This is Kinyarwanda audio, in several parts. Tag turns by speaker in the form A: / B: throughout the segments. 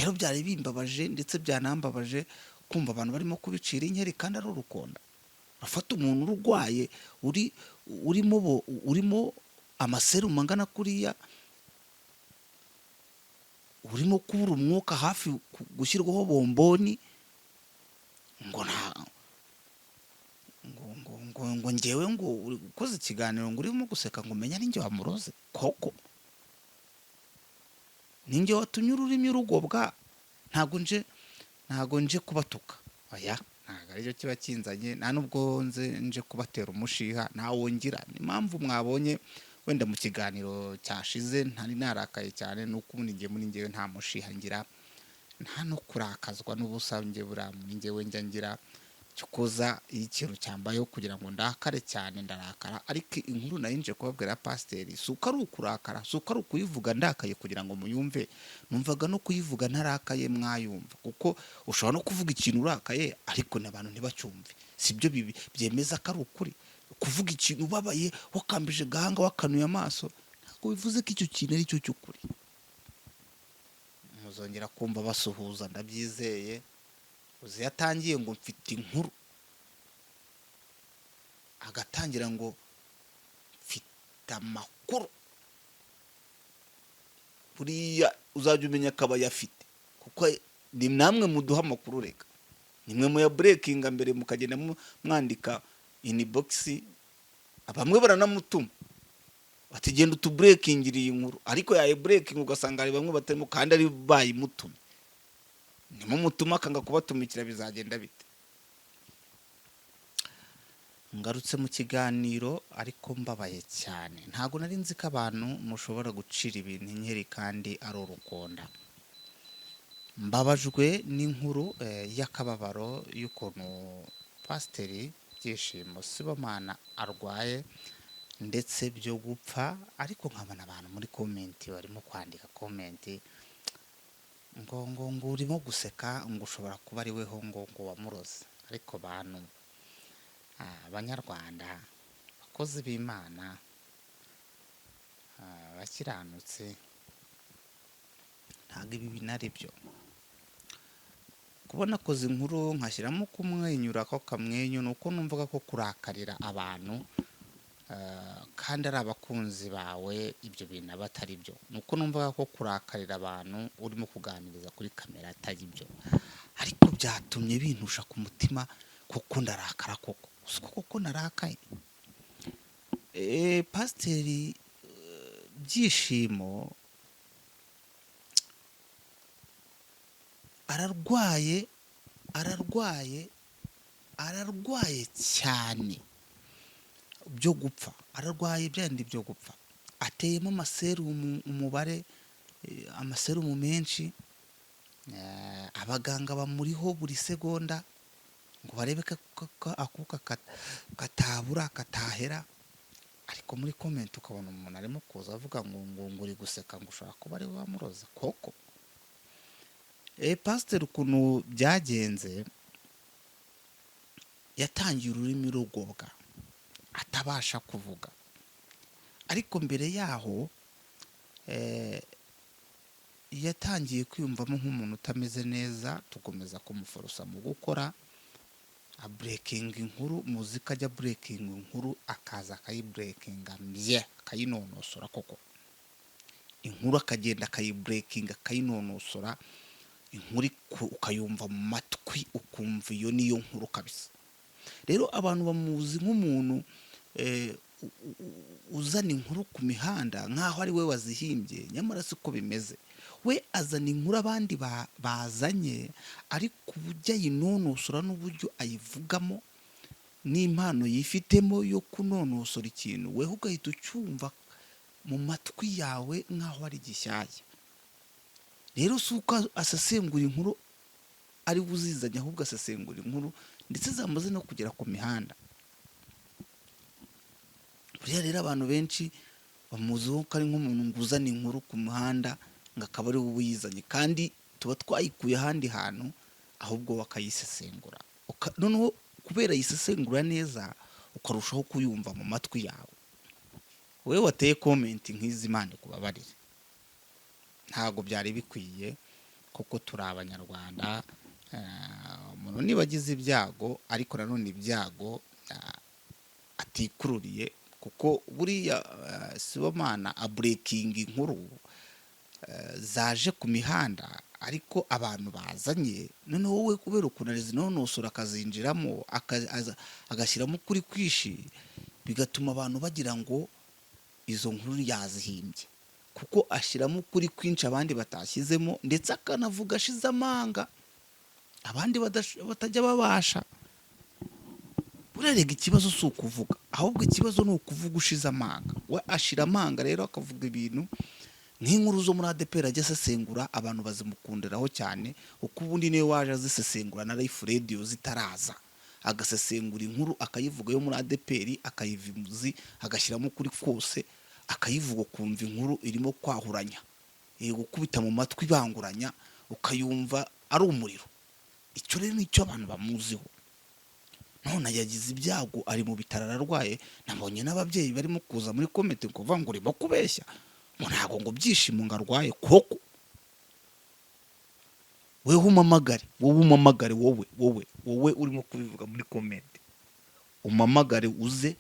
A: Rero byari bimbabaje, ndetse byanambabaje kumva abantu barimo kubicira inkeri kandi ari urukonda. Urafata umuntu urwaye, uri urimo urimo amaserumu angana kuriya, urimo kubura umwuka, hafi gushyirwaho bomboni, ngo nta ngo ngewe ngo uri gukoza ikiganiro ngo urimo guseka, ngo umenye ari njye wamuroze koko, ninjye watumye ururimi rugobwa. Ntabwo nje kubatuka, oya, ntabwo aricyo kiba kinzanye, nta nubwo nze nje kubatera umushiha, ntawo ngira. Ni impamvu mwabonye wenda mu kiganiro cyashize ntari narakaye cyane, ni uko ubundi ngiye muri ngewe nta mushiha ngira, nta no kurakazwa n'ubusa. Njye buriya muri ngewe njya ngira cyokoza iyo ikintu cyambayeho kugira ngo ndakare cyane, ndarakara. Ariko inkuru nari nje kubabwira pasiteri, si uko ari ukurakara, si uko ari ukuyivuga ndakaye kugira ngo muyumve. Numvaga no kuyivuga ntarakaye mwayumva, kuko ushobora no kuvuga ikintu urakaye ariko n'abantu ntibacyumve. Si byo bibi byemeza ko ari ukuri. Kuvuga ikintu ubabaye, wakambije gahanga, wakanuye amaso, ntabwo bivuze ko icyo kintu ari cyo cy'ukuri. Muzongera kumva basuhuza, ndabyizeye. Uzi iyo atangiye ngo "Mfite inkuru", agatangira ngo "Mfite amakuru", buriya uzajya umenya ko aba ayafite, kuko ni namwe muduha amakuru. Reka nimwe muyaburekinga mbere, mukagenda mwandika inbox, bamwe baranamutuma bati: "Genda utuburekingire iyi nkuru", ariko yayiburekinga ugasanga hari bamwe batarimo kandi ari bayimutumye. Nimumutuma akanga kubatumikira, bizagenda bite? Ngarutse mu kiganiro ariko mbabaye cyane. Ntabwo nari nzi ko abantu mushobora gucira ibintu inkeri kandi ari urukonda. Mbabajwe n'inkuru y'akababaro y'ukuntu Pasiteri Byishimo Sibomana arwaye ndetse byo gupfa, ariko nkabona abantu muri comment barimo kwandika comment ngo urimo guseka, ngo ushobora kuba ari weho ngo wamuroze. Ariko bantu, Abanyarwanda, abakozi b'Imana, abakiranutsi, ntabwo ibi bintu ari byo. Kubona akoze inkuru nkashyiramo kumwenyura ko kamwenyu, ni uko numvaga ko kurakarira abantu kandi ari abakunzi bawe, ibyo bintu aba atari byo. Ni uko numvaga ko kurakarira abantu urimo kuganiriza kuri kamera atari byo, ariko byatumye bintusha ku mutima kuko ndarakara koko. Uzi ko koko narakaye. Pasiteri Byishimo ararwaye, ararwaye, ararwaye cyane byo gupfa, ararwaye byandi byo gupfa. Ateyemo amaserumu, umubare amaserumu menshi, abaganga bamuriho buri segonda ngo barebe ko akuka katabura, katahera. Ariko muri comment ukabona umuntu arimo kuza avuga ngo uri guseka, ngo ushobora kuba ari we wamuroze koko. Pasiteri ukuntu byagenze, yatangiye ururimi rugobwa, atabasha kuvuga. Ariko mbere yaho yatangiye kwiyumvamo nk'umuntu utameze neza, tukomeza kumuforosa mu gukora aburekinga inkuru. Muzi ko ajya aburekinga inkuru, akaza akayiburekinga mbye, akayinonosora koko. Inkuru akagenda akayiburekinga, akayinonosora, inkuru ukayumva mu matwi, ukumva iyo niyo nkuru kabisa. Rero abantu bamuzi nk'umuntu uzana inkuru ku mihanda nk'aho ari we wazihimbye, nyamara siko bimeze. We azana inkuru abandi bazanye, ariko uburyo ayinonosora n'uburyo ayivugamo n'impano yifitemo yo kunonosora ikintu, weho ugahita ucyumva mu matwi yawe nk'aho ari gishyashya. Rero si uko asesengura inkuru ari we uzizanye, ahubwo asesengura inkuru ndetse zamaze no kugera ku mihanda. Buriya rero abantu benshi bamuziho ko ari nk'umuntu ngo uzana inkuru ku muhanda, ngo akaba ari we uyizanye, kandi tuba twayikuye ahandi hantu, ahubwo bakayisesengura. Noneho kubera ayisesengura neza, ukarushaho kuyumva mu matwi yawe. Wowe wateye comment nk'izi, Imana ikubabarire, ntabwo byari bikwiye. Kuko turi Abanyarwanda. Umuntu niba agize ibyago, ariko nanone ibyago atikururiye, kuko buriya Sibomana abreakinga inkuru zaje ku mihanda, ariko abantu bazanye, noneho wowe kubera ukuntu azinonosora, akazinjiramo, agashyiramo ukuri kwishi, bigatuma abantu bagira ngo izo nkuru yazihimbye, kuko ashyiramo ukuri kwinshi abandi batashyizemo, ndetse akanavuga ashize amanga abandi batajya babasha. Buriya ikibazo si ukuvuga, ahubwo ikibazo ni ukuvuga ushize amanga. We ashira amanga rero, akavuga ibintu nk'inkuru zo muri ADEPR ajya asesengura, abantu bazimukundiraho cyane, kuko ubundi niwe waje azisesengura na Life Radio zitaraza, agasesengura inkuru, akayivuga yo muri ADEPR, akayiva imuzi, agashyiramo ukuri kose, akayivuga, ukumva inkuru irimo kwahuranya, iri gukubita mu matwi, ibanguranya, ukayumva ari umuriro. Icyo rero nicyo abantu bamuziho. None yagize ibyago, ari mu bitaro, ararwaye. Nabonye n'ababyeyi barimo kuza muri comment kuvuga ngo urimo kubeshya, ngo ntabwo ngo Byishimo ngo arwaye koko. Wewe umamagare, wowe umamagare, wowe wowe wowe urimo kubivuga muri comment, umamagare uze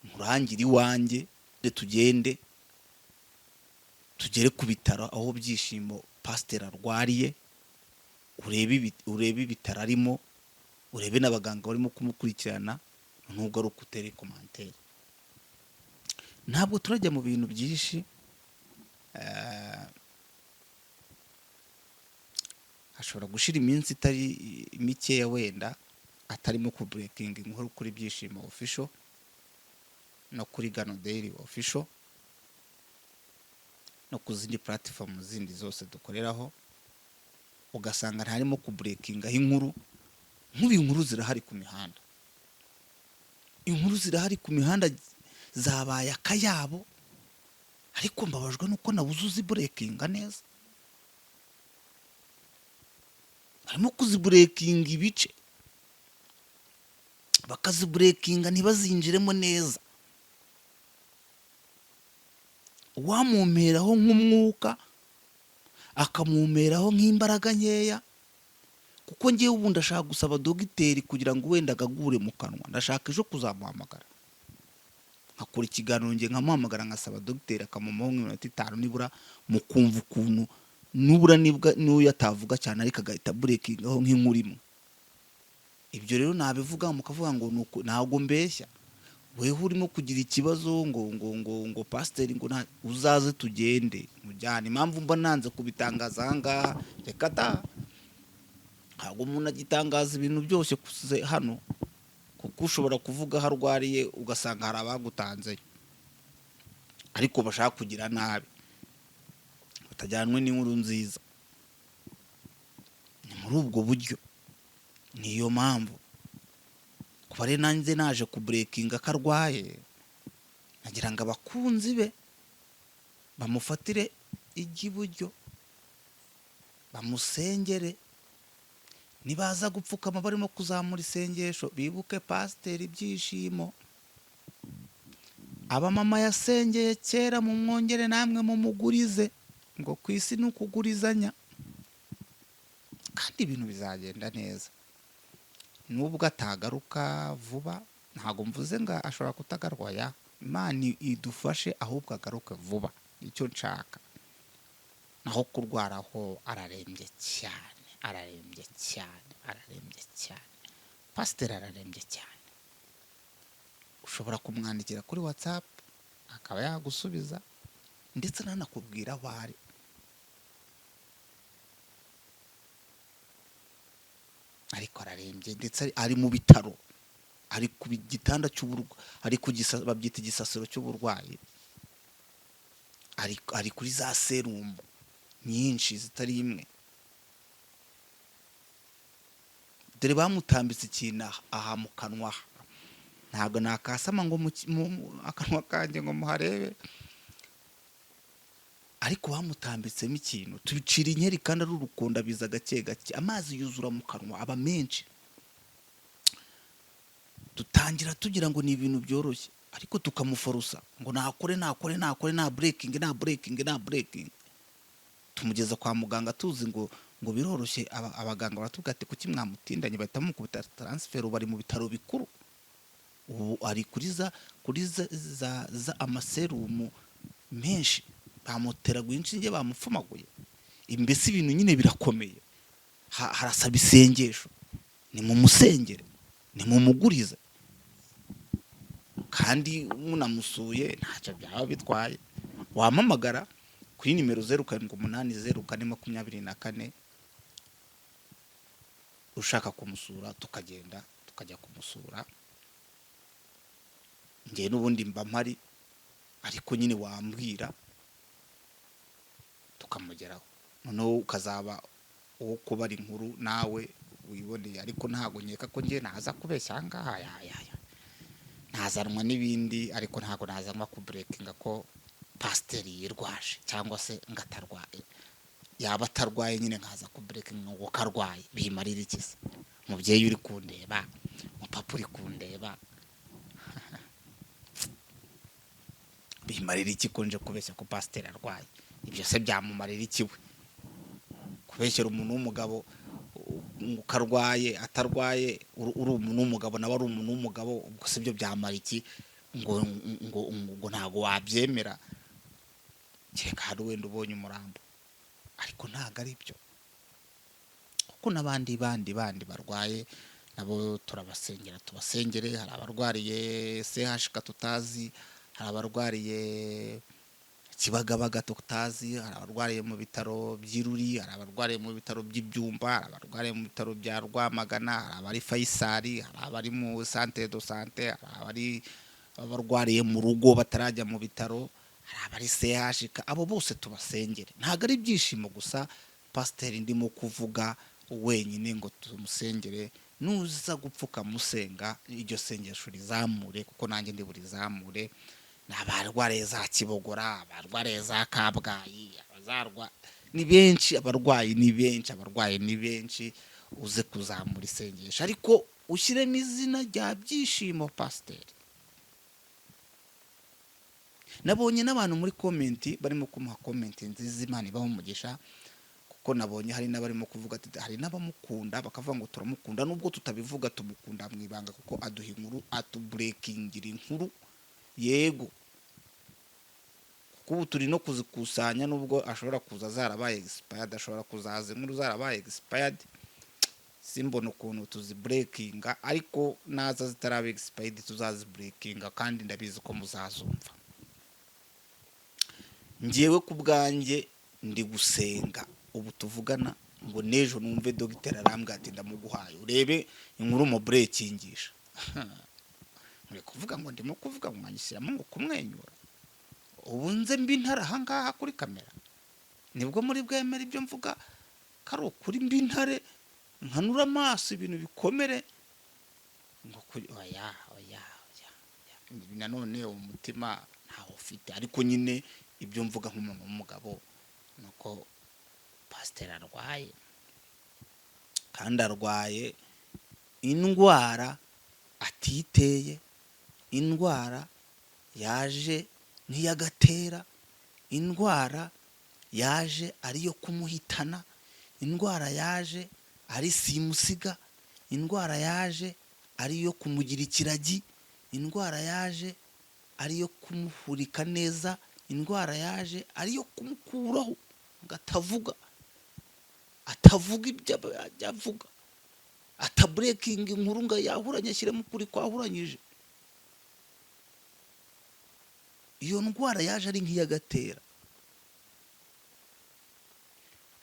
A: nkurangire iwanjye, tugende tugere ku bitaro aho Byishimo pasiteri arwariye, urebe ibitaro arimo, urebe n'abaganga barimo kumukurikirana, ntugaruke utere commentaire. Ntabwo turajya mu bintu byinshi. Hashobora gushira iminsi itari mikeya wenda atarimo kubreakinga inkuru kuri Byishimo Official no kuri Gano Daily Official no ku zindi platform zindi zose dukoreraho, ugasanga ntarimo kubreakingaho inkuru. Nk'ubu inkuru zirahari ku mihanda, inkuru zirahari ku mihanda, zabaye akayabo, ariko mbabajwe nuko nabuze uzibreakinga neza. Harimo kuzibreakinga ibice, bakazibreakinga ntibazinjiremo neza. Uwamumperaho nk'umwuka, akamumperaho nk'imbaraga nkeya, kuko ngewe ubu ndashaka gusaba dogiteri kugira ngo wenda agagure mu kanwa. Ndashaka ejo kuzamuhamagara nkakora ikiganiro, nge nkamuhamagara, nkasaba dogiteri akamumaho nk'iminota 5 nibura, mukumva ukuntu nubura nibwa n'uyo atavuga cyane, ariko agahita breakingaho nk'inkuru imwe. Ibyo rero nabivuga mukavuga ngo nuko, ntabwo mbeshya. Weho urimo kugira ikibazo ngo pasiteri ngo nta, uzaze tugende mujyane. Impamvu mba nanze kubitangaza aha ngaha, reka da, ntabwo umuntu agitangaza ibintu byose hano, kuko ushobora kuvuga aho arwariye ugasanga hari abagutanzeyo ariko bashaka kugira nabi, batajyanwe n'inkuru nziza. Ni muri ubwo buryo, niyo mpamvu kuba rero nanjye naje kubreakinga ko arwaye, nagira ngo abakunzi be bamufatire iry'iburyo, bamusengere. Nibaza gupfukama barimo kuzamura isengesho, bibuke pasiteri Byishimo. Abamama yasengeye kera, mumwongere namwe mumugurize, ngo ku isi ni ukugurizanya, kandi ibintu bizagenda neza nubwo atagaruka vuba. Ntabwo mvuze ngo ashobora kutagaruka ya Imana idufashe, ahubwo agaruke vuba, icyo nshaka. Naho kurwaraho, ararembye cyane, ararembye cyane, ararembye cyane, pasiteri ararembye cyane. Ushobora kumwandikira kuri WhatsApp akaba yagusubiza, ndetse nanakubwira aho ari. Ariko ararembye, ndetse ari mu bitaro, ari ku gitanda cy'uburwayi, ari ku babyita igisasiro cy'uburwayi, ari kuri za serumu nyinshi zitari imwe. Dore bamutambitse ikintu aha mu kanwa, ntabwo nakasama ngo akanwa kanjye ngo muharebe, ariko bamutambitsemo ikintu, tubicira inkeri kandi ari urukonda, biza gake gake, amazi yuzura mu kanwa aba menshi. Dutangira tugira ngo ni ibintu byoroshye, ariko tukamuforosa ngo nakore, nakore, nakore, nta breaking, nta breaking, nta breaking. Tumugeza kwa muganga tuzi ngo Ngo biroroshye, abaganga baratubwira ati: "Kuki mwamutindanye?" Bahita bamukubita transfer, ubu ari mu bitaro bikuru. Ubu ari kuri za amaserumu menshi, bamuteraguye inshinge, bamupfumaguye. Mbese ibintu nyine birakomeye. Harasaba isengesho. Ni mu musengere, ni mu mugurize, kandi munamusuye ntacyo byaba bitwaye. Wampamagara kuri nimero 0780 424, ushaka kumusura, tukagenda tukajya kumusura. Njye n'ubundi mba mpari, ariko nyine wambwira tukamugeraho, noneho ukazaba uwo kubara inkuru nawe wiboneye. Ariko ntabwo nkeka ko njye naza kubeshya aha ngaha. Ya ya ya, ntazanwa n'ibindi, ariko ntabwo nazanwa kubreakinga ko pasiteri yirwaje cyangwa se ngo atarwaye. Yaba atarwaye nyine, nkaza kubreakinga ngo karwaye, bimarira iki se? Mubyeyi uri kundeba, umupapa uri kundeba, bimarira iki ko nje kubeshya ko pasiteri arwaye? Ibyo se byamumarira iki we? Kubeshyera umuntu w'umugabo ngo karwaye atarwaye, uri umuntu w'umugabo, nawe ari umuntu w'umugabo, ubwo se byo byamara iki? Ngo ntabwo wabyemera, kereka hari wenda ubonye umurambo. Ariko ntabwo ari byo, kuko n'abandi bandi barwaye nabo turabasengera. Tubasengere. Hari abarwariye CHK tutazi, hari abarwariye Kibagabaga tutazi, hari abarwariye mu bitaro by'i Ruli, hari abarwariye mu bitaro by'ibyumba, hari abarwariye mu bitaro bya Rwamagana, hari abari Faisal, hari abari mu centre de santé, hari abari abarwariye mu rugo batarajya mu bitaro, hari abari CHK. Abo bose tubasengere. Ntabwo ari ibyishimo gusa pasiteri ndimo kuvuga wenyine ngo tumusengere. Nuza gupfuka musenga, iryo sengesho rizamure, kuko nanjye ndi burizamure. Ni abarwariye za Kibogora, abarwariye za Kabgayi, abazarwa ni benshi, abarwayi ni benshi, abarwayi ni benshi. Uze kuzamura isengesho, ariko ushyiremo izina rya Byishimo pasiteri. Nabonye n'abantu muri comment barimo kumuha comment nziza, Imana ibaha umugisha, kuko nabonye hari n'abarimo kuvuga ati hari n'abamukunda, bakavuga ngo turamukunda nubwo tutabivuga, tumukunda mu ibanga kuko aduha inkuru, atubreakingira inkuru. Yego, kuko ubu turi no kuzikusanya, nubwo ashobora kuza zarabaye expired, ashobora kuzaza inkuru zarabaye expired, simbona ukuntu tuzibreakinga, ariko naza zitaraba expired tuzazibreakinga, kandi ndabizi ko muzazumva. Njyewe ku bwanjye ndi gusenga ubu tuvugana ngo n'ejo numve dogiteri arambwira ati: "Ndamuguhaye, urebe inkuru mu breakingisha." Muri kuvuga ngo ndimo kuvuga ngo mwanyishyiramo ngo kumwenyura. Ubu nze mbi ntara ahangaha kuri kamera, nibwo muri bwemere ibyo mvuga ko ari ukuri? Mbi ntare nkanura amaso, ibintu bikomere ngo kuri? Oya, oya, oya, oya. Nanone umutima ntawo ufite, ariko nyine ibyo mvuga nk'umuntu w'umugabo ni uko pasiteri arwaye, kandi arwaye indwara atiteye, indwara yaje nk'iy'agatera, indwara yaje ariyo kumuhitana, indwara yaje ari simusiga, indwara yaje ariyo kumugira ikiragi, indwara yaje ariyo kumuhurika neza, indwara yaje ariyo kumukuraho ngo atavuga, atavuga ibyo ajya avuga, atabreakinga inkuru ngo yahuranye, ashyiremo ukuri kwahuranyije. Iyo ndwara yaje ari nk'iy'agatera.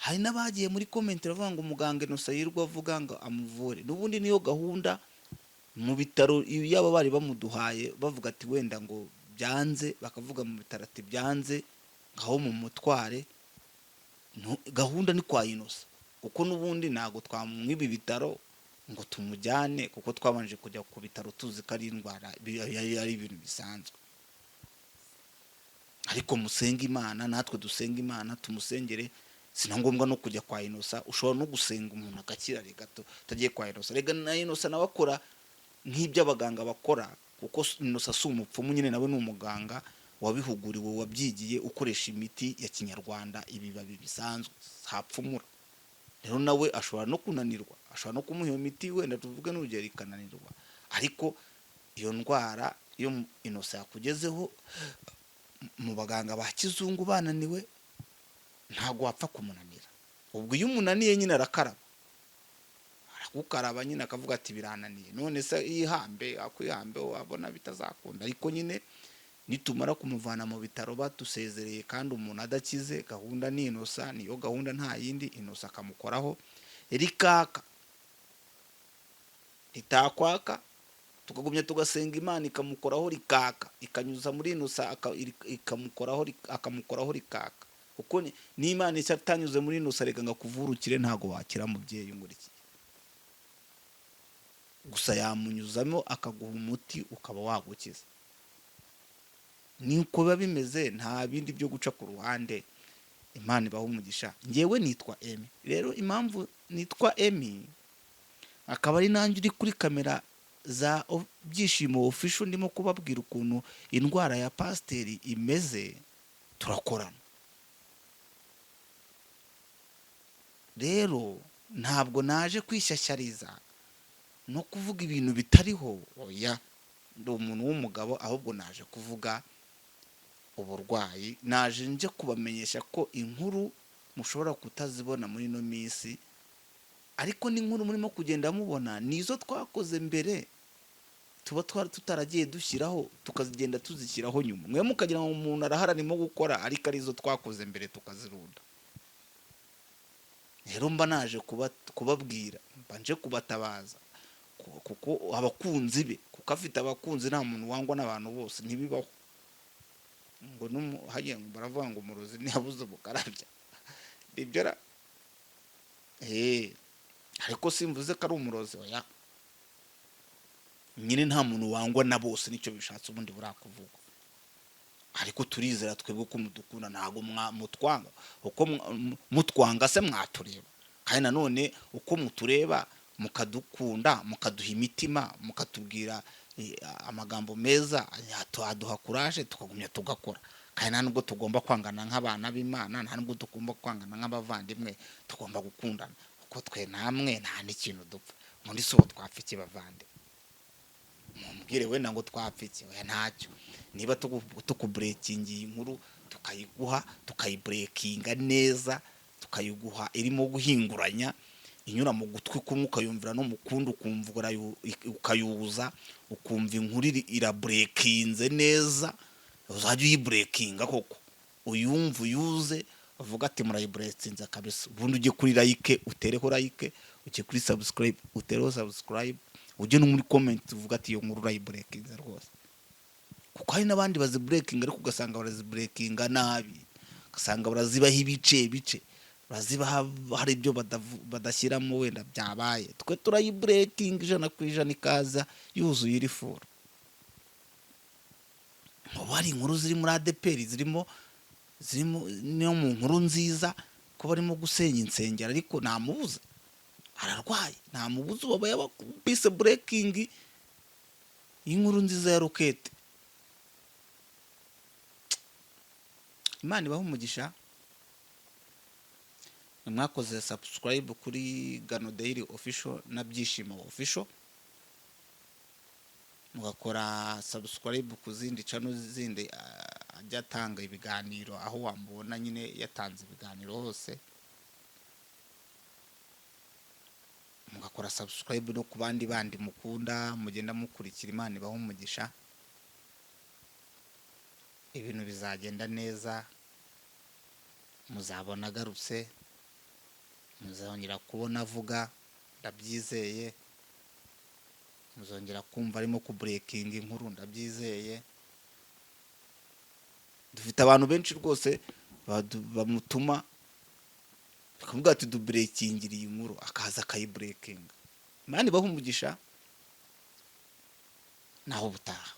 A: Hari n'abagiye muri comment bavuga ngo umuganga Innocent yirirwa avuga ngo amuvure. N'ubundi niyo gahunda mu bitaro, yaba bari bamuduhaye bavuga ati wenda ngo byanze, bakavuga mu bitaro ati byanze, ngaho mu mutware. Gahunda ni kwa Innocent, kuko n'ubundi ntabwo twamwiba ibitaro ngo tumujyane, kuko twabanje kujya ku bitaro tuzi ko ari indwara, ari ibintu bisanzwe. Ariko musenge Imana, natwe dusenga Imana, tumusengere. Si na ngombwa no kujya kwa Innocent, ushobora no gusenga umuntu agakira rega utagiye kwa Innocent. Rega na Innocent nawe akora nk'ibyo abaganga bakora, kuko Innocent si umupfumu nyine, nawe ni umuganga wabihuguriwe, wabyigiye, ukoresha imiti ya kinyarwanda, ibibabi bisanzwe, ntapfumura. Rero nawe ashobora no kunanirwa, ashobora no kumuha iyo miti, wenda tuvuge n'urugero ikananirwa. Ariko iyo ndwara iyo Innocent yakugezeho mu baganga ba kizungu bananiwe, ntabwo wapfa kumunanira. Ubwo iyo umunaniye nyine arakaraba, aragukaraba nyine, akavuga ati: "Birananiye, none se yihambe akwihambe, wabona bitazakunda." Ariko nyine nitumara kumuvana mu bitaro badusezereye kandi umuntu adakize, gahunda ni Innocent, niyo gahunda, nta yindi. Innocent akamukoraho rikaka, ritakwaka tukagumya tugasenga Imana ikamukoraho rikaka, ikanyuza muri Innocent, ikamukoraho, akamukoraho rikaka. Kuko n'Imana itanyuze muri Innocent, reka ngo akuvurukire, ntabwo wakira, mubyeyi ngurikiye. Gusa yamunyuzamo akaguha umuti ukaba wagukiza. Niko biba bimeze, nta bindi byo guca ku ruhande. Imana ibaha umugisha. Ngewe nitwa Emi. Rero impamvu nitwa Emi, akaba ari nanjye uri kuri kamera za Byishimo Official, ndimo kubabwira ukuntu indwara ya pasiteri imeze, turakorana. Rero ntabwo naje kwishyashyariza no kuvuga ibintu bitariho, oya, ndi umuntu w'umugabo. Ahubwo naje kuvuga uburwayi, naje nje kubamenyesha ko inkuru mushobora kutazibona muri ino minsi, ariko n'inkuru murimo kugenda mubona ni izo twakoze mbere, tuba twari tutaragiye dushyiraho, tukazigenda tuzishyiraho nyuma, mwe mukagira ngo umuntu arahari arimo gukora, ariko arizo twakoze mbere tukazirunda. Rero mba naje kubabwira, mba nje kubatabaza, kuko abakunzi be, kuko afite abakunzi. Nta muntu wangwa n'abantu bose, ntibibaho. Ngo hagiye ngo baravuga ngo umurozi ntiyabuze umukarabya, nibyo ra. Ariko simvuze ko ari umurozi, oya. Nyine nta muntu wangwa na bose, nicyo bishatse ubundi burakuvuga. Ariko turizera twebwe ko mudukunda, ntabwo mutwanga. Uko mutwanga se mwatureba? Kandi nanone uko mutureba mukadukunda, mukaduha imitima, mukatubwira amagambo meza, aduha courage tukagumya tugakora. Kandi nta nubwo tugomba kwangana nk'abana b'Imana, nta nubwo tugomba kwangana nk'abavandimwe, tugomba gukundana, kuko twe namwe nta n'ikintu dupfa. Ubundi si ubu twapfa iki, bavande? Mumbwire wenda ngo twapfa iki? Oya, ntacyo. Niba tukuburekingiye inkuru, tukayiguha, tukayiburekinga neza, tukayiguha irimo guhinguranya, inyura mu gutwi kumwe ukayumvira no mu kundi, ukumva ukayuza, ukumva inkuru iraburekinze neza, uzajya uyiburekinga koko uyumve, uyuze, uvuga ati: "Murayiburekinze kabisa." Ubundi ujye kuri like utereho like, ujye kuri subscribe utereho subscribe, ujye no muri comment uvuga ati: "Iyo nkuru urayiburekinze rwose." Kuko hari n'abandi baziburekinga, ariko ugasanga baraziburekinga nabi, ugasanga barazibaho ibice bice, barazibaha hari ibyo badashyiramo wenda byabaye. Twe turayiburekinga 100%, ikaza yuzuye iri full. Ubu hari inkuru ziri muri ADEPR, zirimo niyo mu nkuru nziza ko barimo gusenya insengero, ariko ntamubuza, ararwaye, ntamubuza. Ubu yabakubise breaking y'inkuru nziza ya rokete. Imana ibahe umugisha. Mwakoze subscribe kuri Gano Daily Official na Byishimo Official, mugakora subscribe ku zindi channel zindi ajya atanga ibiganiro, aho wamubona nyine yatanze ibiganiro hose, mugakora subscribe no ku bandi bandi mukunda mugenda mukurikira. Imana ibahe umugisha. Ibintu bizagenda neza, muzabona agarutse, muzongera kubona avuga, ndabyizeye. Muzongera kumva arimo kuburekinga inkuru, ndabyizeye. Dufite abantu benshi rwose bamutuma, bakavuga ati: "Duburekingire iyi nkuru," akaza akayiburekinga. Imana ibahe umugisha, naho ubutaha.